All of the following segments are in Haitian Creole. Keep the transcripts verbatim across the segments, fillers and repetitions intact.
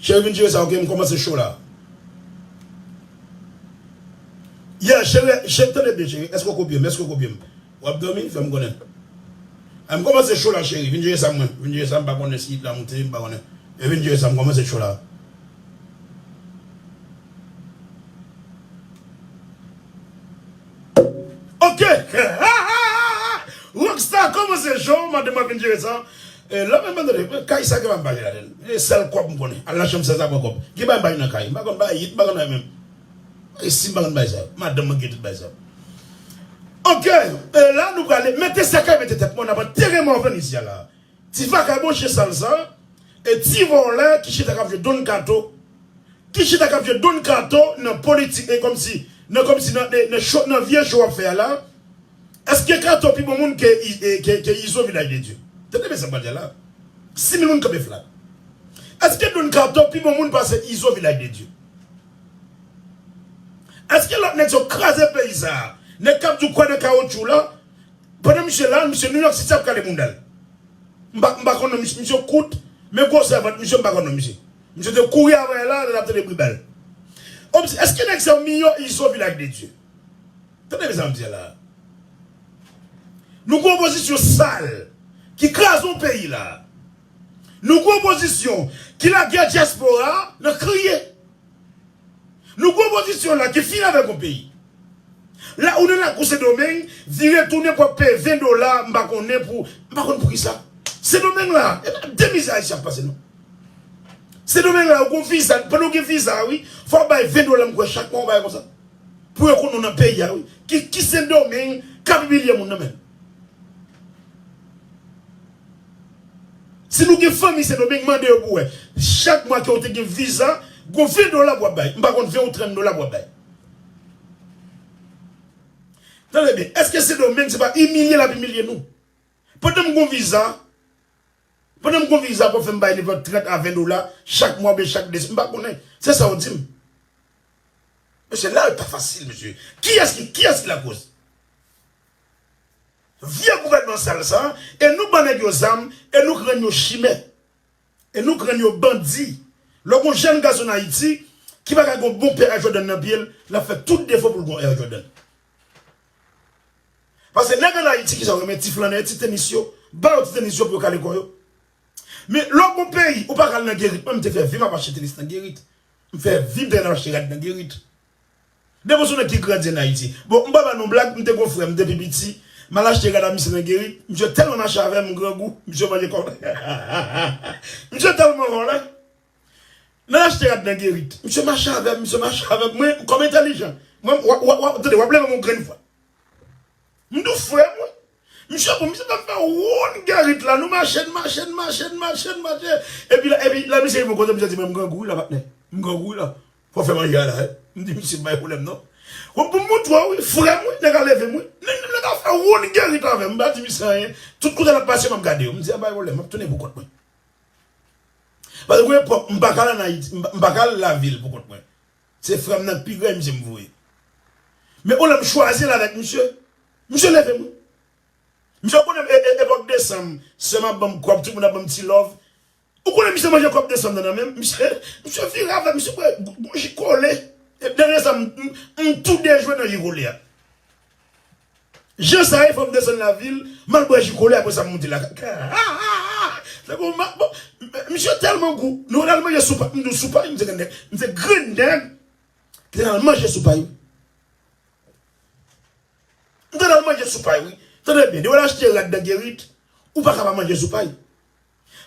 Cheri, vin jere sa, ok? M kòmanse cho la. Yeah, cheri, cheri, tande byen, cheri. Èske w kopye m? Èske w kopye m? W ap dòmi? Fè m konnen. A, m kòmanse cho la, cheri. Vin jere sa, mwen. Vin jere sa, m pa konnen si it la moute, m pa konnen. E vin jere sa, m kòmanse cho la. Ok. Rockstar kòmanse cho, madanm mwen vin jere sa. E, lòt menm, tande, kay sa ki pa m pa jere ladann. E sèl kòb m konnen. Al nan chanm sèz la pran kòb. Ki bagay m pa jere nan kay? M pa konn bagay it, m pa konn bagay menm. E si m pa konn bagay sa yo? Madanm mwen gen tout bagay sa yo. Ok, e la nou prale. Mete sa kay mete tèt mwen, n ap antere Morvan isi a la. Ti vakabon chen sal sa, e ti vòlè ki chita k ap jwe Don Kato, ki chita k ap jwe Don Kato nan politik, e kòmsi, nan kòmsi nan, nan, nan cho, nan vye cho w ap fè a la, èske Kato pi bon moun ke, I- e, ke, ke Izo Vilaj de Dye? Tande byen sa m pral di a la. Sis mil moun kanpe flat. Èske Don Kato pi bon moun pase Izo Vilaj de Dye? Èske lòt nèg yo kraze peyi sa a? Nèg k ap di w kwè nan kawotchou la, pandan misye la, misye New York City ap kale bounda l. M pa, m pa konn non misye, misye kout, men gwosè vant misye, m pa konn non misye. Misye te kouri avè l la, lè l ap tande bri bal. Kòmsi, èske nèg sa yo miyò Izo Vilaj de Dye? Tande byen sa m di a la. Nou gen opozisyon sal ki kraze yon peyi la. Nou gen opozisyon ki lage dyaspora nan kriye. Nou gen opozisyon la ki fin avèk yon peyi. La ou nan lakou Sendomeng, vire tounen pou ap peye ven dola, m pa konnen pou, m pa konn pou kisa. Sendomeng la, e pa de mizè Ayisyen ap pase non. Sendomeng la, ou gen viza, pandan ou gen viza a wi, fò w bay ven dola m kwè chak mwa ou bay konsa. Pou yo konn nou nan peyi a wi. Ki, ki Sendomeng k ap imilye moun nan menm? Si nou gen fanmi Sendomeng, mande yo pou wè. Chak mwa ke w te gen viza, gon ven dola pou w ap bay. M pa konn ven ou trant dola pou w ap bay. Tande byen, èske Sendomeng se pa imilye l ap imilye nou? Pandan m gon viza, pandan m gon viza pou fè m bay nenpòt trant a ven dola chak mwa oubyen chak de semèn, m pa konnen. Se sa w di m. Mesye, la e pa fasil, mesye. Kiyès ki, kiyès ki lakoz? Vye gouvènman sal sa, e nou ban nèg yo zam, e nou k rann yo chimè. E nou k rann yo bandi. Lè w gon jèn gason nan Ayiti ki pa ka gon bon pè Air Jordan nan pye l, l ap fè tout defo pou l gon Air Jordan. Paske nèg ann Ayiti ki sa yo renmen ti flannè, ti tenis yo, ba yo ti tenis yo pou yo kale kò yo. Men lè w gon peyi, ou pa ka al nan Gerit. Mwen, m te fè vi m ap achte tenis nan Gerit. M fè vi m te al achte rad nan Gerit. Depi w se yon nèg ki grandi ann Ayiti. Bon, m pa ba nou blag, m te gon frè m depi piti. M al achte rad a misye nan Gerit. Misye tèlman mache avè m, m grangou, misye manje kò m. Misye tèlman vòlè. N al achte rad nan Gerit. Misye mache avè m, misye mache avè m. Mwen, kòm entèlijan. Mwen, w ap, w ap, w ap, tande, w ap leve m yon grenn fwa. M di w frè m, wi. Misye bon, misye t ap fè woun Gerit la. Nou mache, n mache, n mache, n mache, n mache. Epi la, epi la, misye rive yon kote, misye di mwen, m grangou wi la, patnè. M grangou wi la. Fò w fè manje a la, wi. M di misye, m pa gen pwoblèm non. Bon, pou m montre w, wi, frè m, wi, nèg la leve m, wi. Nèg, nèg la fè woun Gerit avè m. M pa di misye anyen. Tout kote l ap pase, m ap gade yo. M di, a, pa gen pwoblèm, m ap tounen pou kont mwen. Paske gon epòk, m pa ka al ann Ayiti, m pa, m pa ka al lavil pou kont mwen. Se frè m nan k pi gran, misye m voye. Men yon lè m chwazi al avèk misye, misye leve m, wi. Misye konnen m, e, e, epòk desanm, sè m ap ban m kòb, tout moun ap ban m ti love. Ou konnen misye manje kòb desanm nan nan men m, misye, misye vire avè m, misye bwè gon ji kole. E dènye sa, m, m, m tou dejwe nan ji kole a. Jan sa ye, fò m desann lavil, m al bwè ji kole, apre sa m moute lakay. Tankou ma-, bon, misye tèlman gou. Nou al manje sou pay, m di w sou pay, m se grenn nèg, m se grenn nèg ki te al manje sou pay. M te al manje sou pay, wi. Tande byen, depi w al achte rad nan Gerit, ou pa ka pa manje sou pay.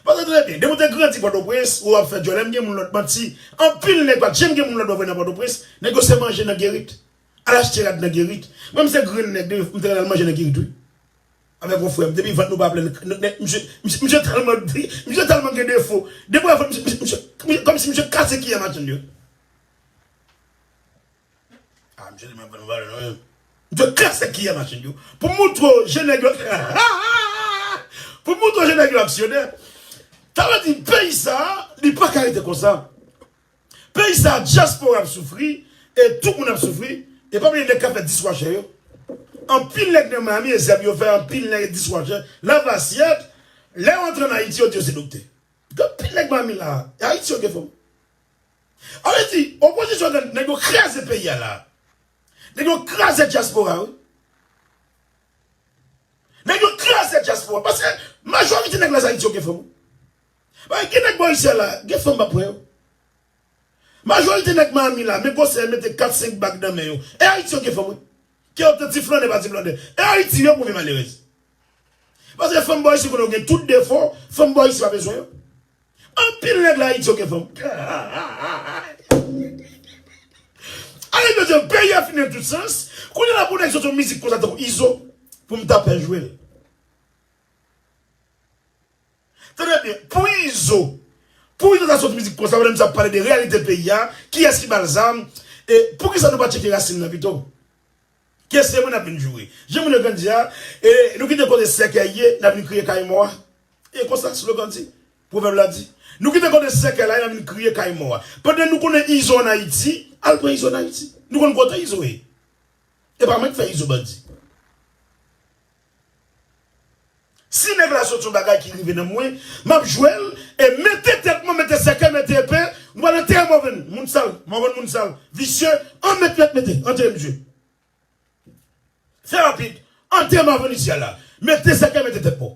Paske tande byen, depi w te grandi Pòtoprens, ou ap fè djòlè, m gen moun lòt manti. Anpil nèg pa t janm gen moun lòt bò vre nan Pòtoprens, nèg yo se manje nan Gerit. Al achte rad nan Gerit. Mwen, m se grenn nèg, m te al manje nan Gerit, wi. Avèk yon frè m, depi vant nou pa plen, n-, n-, misye, misye, misye tèlman, misye tèlman gen defo. Depi w wè misye, misye, misye, misye, kòmsi misye kase kiyè machann yo. A, misye te mèt ban nou valè non, wi. Misye kase kiyè machann yo. Pou montre w, je nèg yo. Pou montre w, je nèg yo aksyonè. Sa vle di, peyi sa a, li pa ka rete konsa. Peyi sa a, dyaspora ap soufri, e tout moun ap soufri. E pa bliye nèg k ap fè dishwasher yo. Anpil nèg nan Miami, e zèb yo fè, anpil nèg dishwasher. Lavasyèt, lè yo antre ann Ayiti, yo di yo se doktè. Gen anpil nèg Miami la, e Ayiti yo gen fòm. Sa vle di, opozisyon an, nèg yo kraze peyi a la. Nèg yo kraze dyaspora, wi. Nèg yo kraze dyaspora. Paske majorite nèg la, se Ayiti yo gen fanm, wi. Paske gen nèg bò isi a la, gen fanm pa pran yo. Majorite nèg Miami la, men konsèy mete kat senk bag nan men yo. E Ayiti yo gen fanm, wi. Ke yo te ti flannè, pa ti flannè. E Ayiti yo pwouve malerèz. Paske fanm bò isi konnen yo gen tout defo, fanm bò isi pa bezwen yo. Anpil nèg la Ayiti yo gen fanm. Ale, mesye, peyi a fini nan tout sans. Kounye a la pou nèg soti yon mizik konsa tankou Izo, pou m ta pè jwe l. Tande byen, pou Izo, pou Izo ta soti mizik konsa, pandan misye ap pale de reyalite peyi a, kiyès ki ba l zam, e poukisa nou pa tcheke rasin nan pito? Ke se mwen n ap vin joure. Jan moun yo konn di a, e nou kite kote sèkèy ye, n ap vin kriye kay mò a. E konsa slogan di, pwovèb la di. Nou kite kote sèkèy la ye, n ap vin kriye kay mò a. Pandan nou konnen Izo ann Ayiti, al pran Izo ann Ayiti. Nou konn kote Izo ye. E pa mwen k fè Izo bandi. Si nèg la soti yon bagay ki rive nan mwen, m ap jwe l, e mete tèt mwen, mete sèkèy, mete epe, nou pral antere Morvan, moun sal, Morvan moun sal, visye, an met, met, mete, antere misye. Fè rapid, antere Morvan isi a la, mete sèkèy, mete tèt mwen.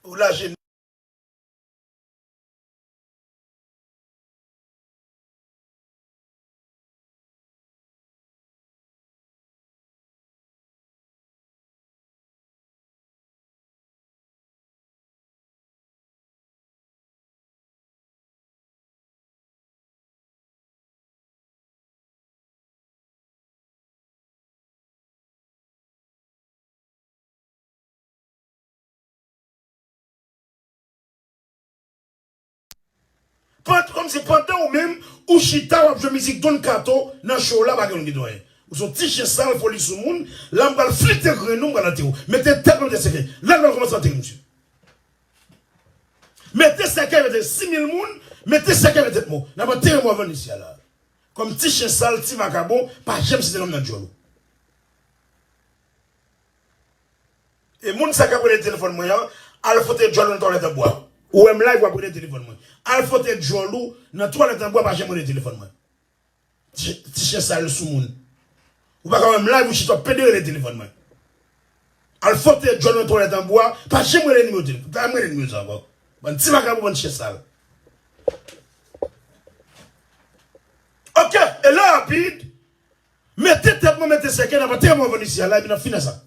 Ou lage. Pant-, kòmsi pandan ou menm, ou chita, w ap jwe mizik Don Kato nan show la, pa gen moun ki di w anyen. Ou se yon ti chen sal, foli sou moun, la m pral flite grenn ou, m pral antere w. Mete tèt mwen, mete sèkèy. La n pral kòmanse antere misye. Mete sèkèy, mete sis mil moun, mete sèkèy, mete tèt mwen. N ap antere Morvan isi a la. Kòm ti chen sal, ti vakabon, pa janm site non m nan djòl ou. E moun sa k ap rele telefòn mwen an, al fwote djòl ou nan twalèt an bwa. Ou wè m live, w ap rele telefòn mwen. Al fwote djòl ou nan twalèt an bwa, pa janm rele telefòn mwen. Ti, ti chen sal sou moun. Ou pa ka wè m live, ou chita w ap pede rele telefòn mwen. Al fwote djòl ou nan twalèt an bwa, pa janm rele nimewo telefòn, pa janm rele nimewo sa ankò. Bann ti vakabon, bann chen sal. Ok, e lè rapid, mete tèt mwen, mete sèkèy, n ap antere Morvan isi a la, epi n ap fini sa.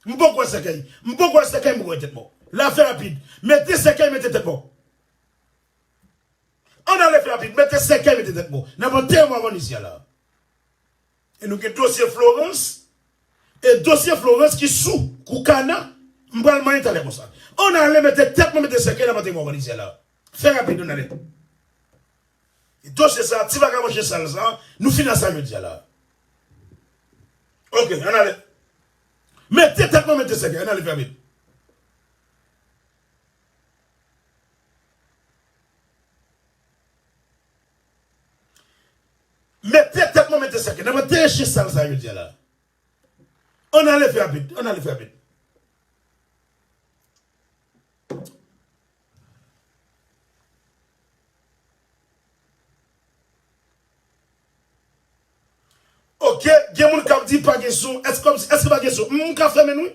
M poko wè sèkèy. M poko wè sèkèy, m poko wè tèt mwen. La fè rapid. Mete sèkèy, mete tèt mwen. Ann ale fè rapid. Mete sèkèy, mete tèt mwen. N ap antere Morvan isi a la. E nou gen dosye Florence. E dosye Florence ki sou kou kana. M pral manyen talè konsa. Ann ale mete tèt mwen, mete sèkèy, n ap antere Morvan isi a la. Fè rapid, ann ale. E dosye sa, ti vakabon chen sal sa, nou fini ak sa jodi a la. Ok, ann ale. Mete tèt mwen, mete sèkèy, ann ale fè rapid. Mete tèt mwen, mete sèkèy. N ap antere chen sal sa jodi a la. Ann ale fè rapid, ann ale fè rapid. Ok, gen moun k ap di pa gen son. Èske, èske pa gen son? M ka fèmen l, wi.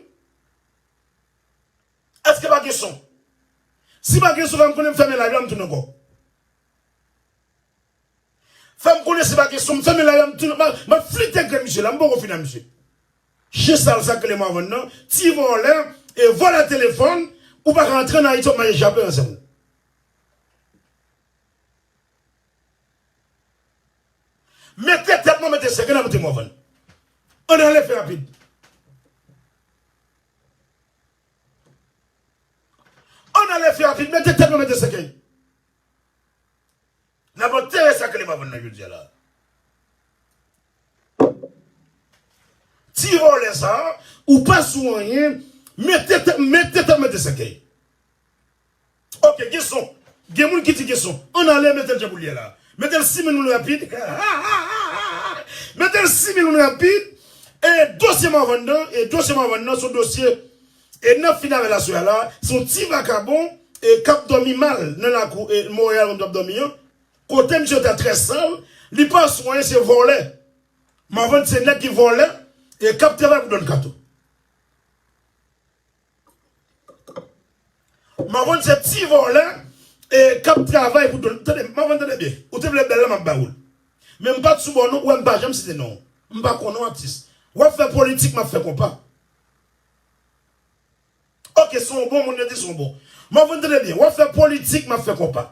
Èske pa gen son? Si pa gen son, fè m konnen, m fèmen live la, m tounen ankò. Fè m konnen si pa gen son, m fèmen live la, m tounen, m ap, m ap flite grenn misye la, m poko fini ak misye. Chen sal sa k rele Morvan nan, ti vòlè, e vòlè telefòn, ou pa ka antre ann Ayiti, w ap manje jape ansanm. Mete tèt mwen, mete sèkèy, n ap antere Morvan. Ann ale fè rapid. Ann ale fè rapid, mete tèt mwen, mete sèkèy. N ap antere sa k rele Morvan nan jodi a la. Ti vòlè sa, ou pa sou anyen, mete tèt, mete tèt, mete sèkèy. Ok, gen son. Gen moun ki di gen son. Ann ale mete l jan pou l ye la. Mete l sis mil moun rapid. Mete l sis mil moun rapid. E dosye Morvan nan, e dosye Morvan nan, se yon dosye, e n ap fini avè l aswè a la, se yon ti vakabon, e k ap dòmi mal nan lakou, e Monreyal, kòm t ap dòmi an. Kote misye ta trè sal, li pa swen, se vòlè. Marvin se nèg ki vòlè e k ap travay pou Don Kato. Marvin se ti vòlè e k ap travay pou Don. Tande, Marvin, tande byen. Ou te vle bèl la, m ap ba ou l. Men m pa t sou bò non, ou wè m pa janm site non. M pa konn non atis. W ap fè politik, m ap fè konpa. Ok, se yon bon moun, yo di se yon bon. Marvin, tande byen. W ap fè politik, m ap fè konpa.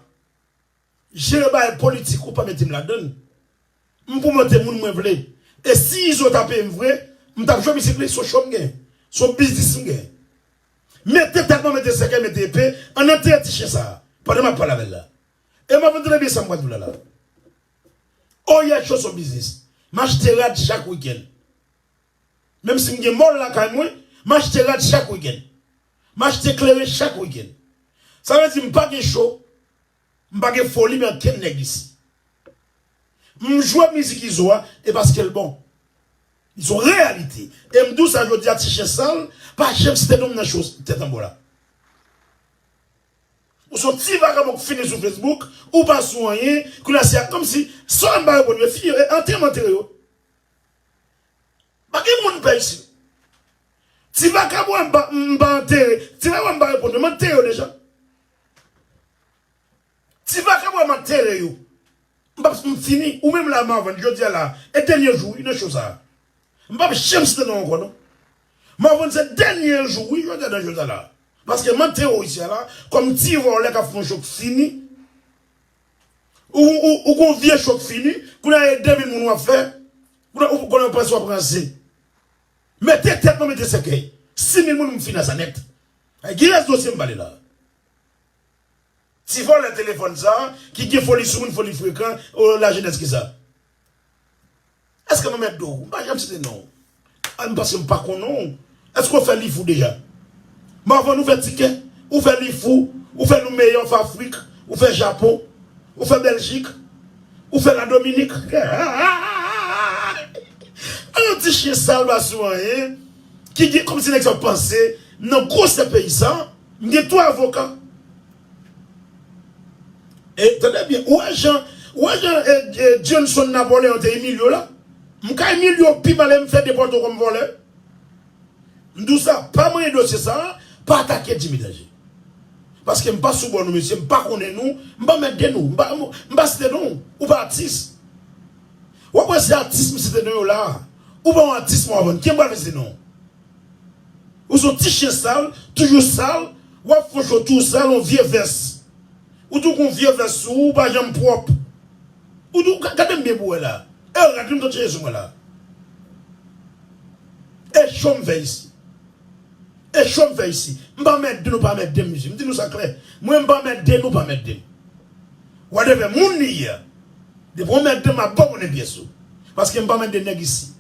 Jere bagay politik ou pa mete m ladann. M pwomòte moun mwen vle. E si Izo ta peye m vre, m t ap jwe mizik li, se yon cho m gen. Se yon biznis m gen. Mete tèt mwen, mete sèkèy, mete epe, ann antere ti chen sa a. Pandan m ap pale avè l la. E m ap antre byen sa m pral di w la la. Oryè cho se yon biznis. M achte rad chak wikenn. Menm si m gen mòl lakay mwen, m achte rad chak wikenn. M achte kleren chak wikenn. Sa vle di m pa gen cho, m pa gen foli men ankenn nèg isi. M jwe mizik Izo a, e paske l bon. Li se yon reyalite. E m di w sa jodi a, ti chen sal, pa janm site non m nan cho tèt anba w la. Ou se yon ti vagabon k fini sou Facebook, ou pa sou anyen, kounye a se a kòmsi, sa m pa reponn yo, fini yo, e antre m antre yo. Pa gen moun pè isi. Ti vagabon m pa, m pa antere, ti vagabon m pa reponn yo, m antere yo deja. Ti vagabon m antere yo. M p ap m fini. Ou menm la, Marvin, jodi a la, e dènye jou wi nan cho sa a. M p ap janm site non ankò non. Marvin se dènye jou wi, jodi a nan cho sa la. Paske m antere w isi a la, kòm ti vòlè k ap fè yon cho k fini. Ou, ou, ou gon vye cho k fini, kounye a e de mil moun w ap fè, kounye a ou konnen w panse w ap ranse. Mete tèt mwen, mete sèkèy. Sis mil moun m fini a sa nèt. Ay, ki rès dosye m pale la? Ti vòlè telefòn sa, ki gen foli sou moun, foli frekan, o, lajenès ki sa? Èske nou mèt do? M pa janm site non. A, m panse m pa konn non. Èske w fè liv ou deja? Marvin, ou fè tikè? Ou fè liv ou? Ou fè nou meyè, ou fè Afrik? Ou fè Japon? Ou fè Bèljik? Ou fè Ladominik? An ti chen sal pa sou anyen, ki gen kòmsi nèg sa panse nan gwosè peyi sa, m gen twa avoka. E tande byen, ou wè jan, ou wè jan e, e, Johnson Napoleon te imilye w la? M ka imilye w pi mal e m fè depòte w kòm vòlè. M di w sa, pa manyen dosye sa, pa atake Jimmy Danger. Paske m pa sou bò nou, mesye, m pa konnen nou, m pa mèt de nou, m pa, m pa site non, ou pa atis. W ap wè se atis m site non yo la, ou pa yon atis mwen avann, ki m pral site non? Ou se yon ti chen sal, toujou sal, w ap fè cho toujou sal, yon vye vès. Ou tou gon vye vès sou ou, ou pa janm pwòp. Ou tou, ga-, gade m byen pou wè la. E rad wi m sot chèche sou mwen la. E cho m fè isi. E cho m fè isi. M pa mèt de nou, pa mèt de m, mesye. M di nou sa klè. Mwen m pa mèt de nou, pa mèt de m. Whatever moun li ye a. Depi w mèt de m, m ap ba w konnen pyès ou. Paske m pa mèt de nèg isi.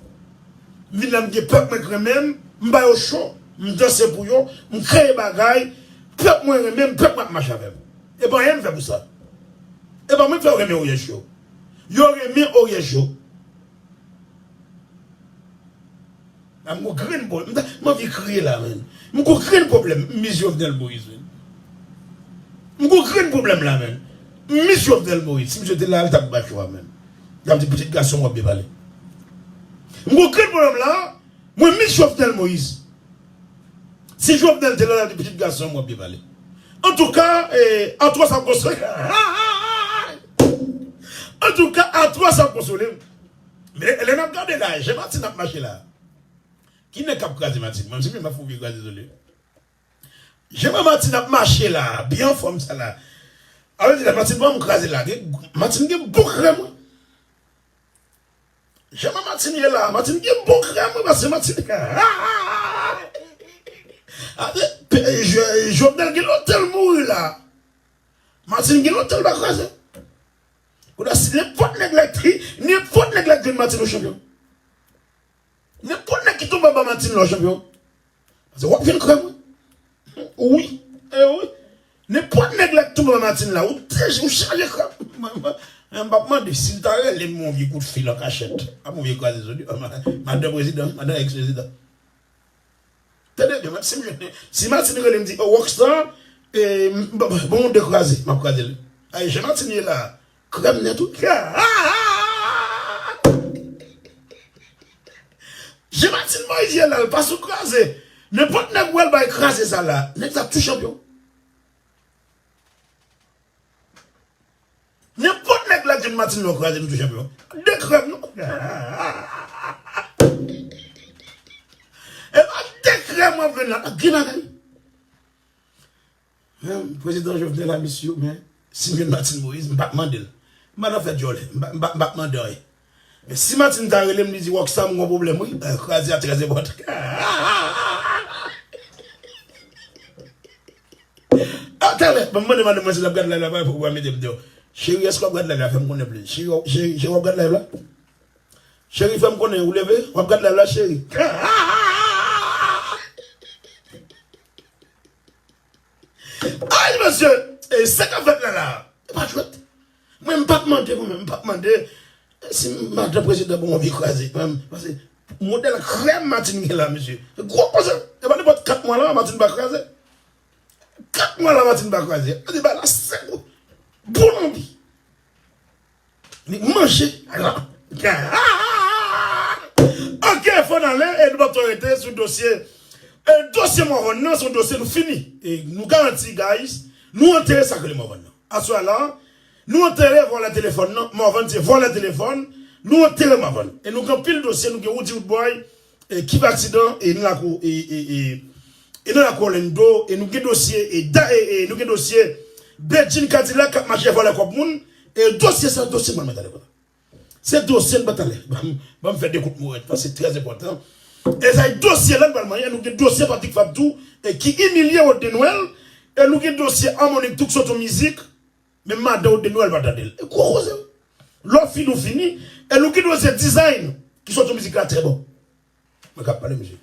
M vin la, m gen pèp mwen k renmen m, m ba yo cho, m danse pou yo, m kreye bagay, pèp mwen renmen m, pèp mwen ap mache avè m. E pa anyen m fè pou sa. E pa mwen k fè yo renmen Oryèch yo. Yo renmen Oryèch yo. A, m gon grenn pwoblèm. M ta, m anvi kriye la, menn. M gon grenn pwoblèm. M miss Jovenel Moïse, menn. M gon grenn pwoblèm la, menn. M miss Jovenel Moïse. Si misye te la, li t ap bat yo a, menn. Li t ap di, pitit gason m, w ap byen pale. M gon grenn pwoblèm la, mwen miss Jovenel Moïse. Si Jovenel te la, l ap di, pitit gason m, w ap byen pale. Antouka, eh, Atwòs ap konsole. Antouka, Atwòs ap konsole m. Men lè n ap gade la, jan Martine ap mache la. Ki nèg k ap kraze Martine? Mwen, se mwen m ap fè yon vye kraze, zole. Jan Martine ap mache la, byen anfòm sa la. A vle di la, Martine pa janm kraze la. Gen, Martine gen bon krèm, wi. Jan Martine ye la, Martine gen bon krèm, wi, paske Martine, a, pe-, Jo-, Jovenel gen lontan l mouri la. Martine gen lontan l pa kraze. Kounye a, si nenpòt nèg la ki, nenpòt nèg la ki jwenn Martine, ou chanpyon. Nenpòt nèg ki tonbe anba Martine la, ou chanpyon. Paske w ap jwenn krèm, wi. Wi. E wi. Nenpòt nèg la k tonbe nan Martine la, ou te, ou chaje krab. Mwen, mwen, mwen, m p ap mande si l ta rele m yon vye kout fil an kachèt. Ap yon vye kraze zodi. Madan prezidan, madan eks prezidan. Tande byen, mwen, si m jwenn, si Martine rele m di, "Oh, Rockstar, eh, m, m, bon, de kraze," m ap kraze l. Ay, jan Martine ye la, Krèm nèt wi. Jan Martine Moïse ye la, l pa sou kraze. Nenpòt nèg ou wè l bay kraze sa la, nèg sa tou chanpyon. Nenpòt nèg la k jwenn Martine Moïse kraze, nou tou chanpyon. De krèm nou. E pa de krèm w ap jwenn la, gen bagay. Men, prezidan Jovenel a misye, men, si m jwenn Martine Moïse, m p ap mande l. M pa nan fè djòlè, m p ap mande anyen. Men si Martine ta rele m, li di, Rockstar, m gon pwoblèm, wi. Eh, kraze a trè enpòtan. A, talè, ban m mande madanm mwen si l ap gad live la, pa pou w mete m deyò. Cheri, èske w ap gad live la? Fè m konnen, please. Cheri, w- cheri, cheri, w ap gad live la? Cheri, fè m konnen, ou leve? W ap gad live la, cheri? Ay, mesye, e sa k ap fèt la, la. E pa jwèt. Mwen, m p ap mande, mwen menm, m p ap mande. Si madan prezidan bon, anvi kraze, mwen, paske modèl krèm Martine gen la, mesye. Gwo koze. E pa nenpòt kat mwa la, Martine pa kraze. Kat mwa la, Martine pa kraze. Li ba la sèk. Bon anvi. Li manje. Ala. Ok, fò n ale, e nou p ap twò rete sou dosye. E dosye Morvan nan, se yon dosye nou fini. E nou garanti, guys, nou antere sa k rele Morvan nan. Aswè la, nou antere vòlè telefòn nan. Morvan se vòlè telefòn. Nou antere Morvan. E nou gen anpil dosye, nou gen Roody Roodboy, e, Kiva Aksidan, e nan lakou, e, e, e, e nan lakou Orlando, e nou gen dosye, e, da, e, e nou gen dosye Bedjine Kadilak k ap mache vòlè kòb moun, e dosye sa, dosye mwen, mwen talè konsa. Se dosye n pa talè. Ban m, ban m fè de kout mo rèd, paske se trè enpòtan. E sa e dosye la n pral manyen, nou gen dosye Patrick Fab tou, e ki imilye Rodney Noël, e nou gen dosye Harmonik tou k sot yon mizik, men madan Rodney Noël pa tande l. E gwo koze wi. Lè w fini, w fini, e nou gen dosye Design, ki sot yon mizik la trè bon. Mwen k ap pale, mesye.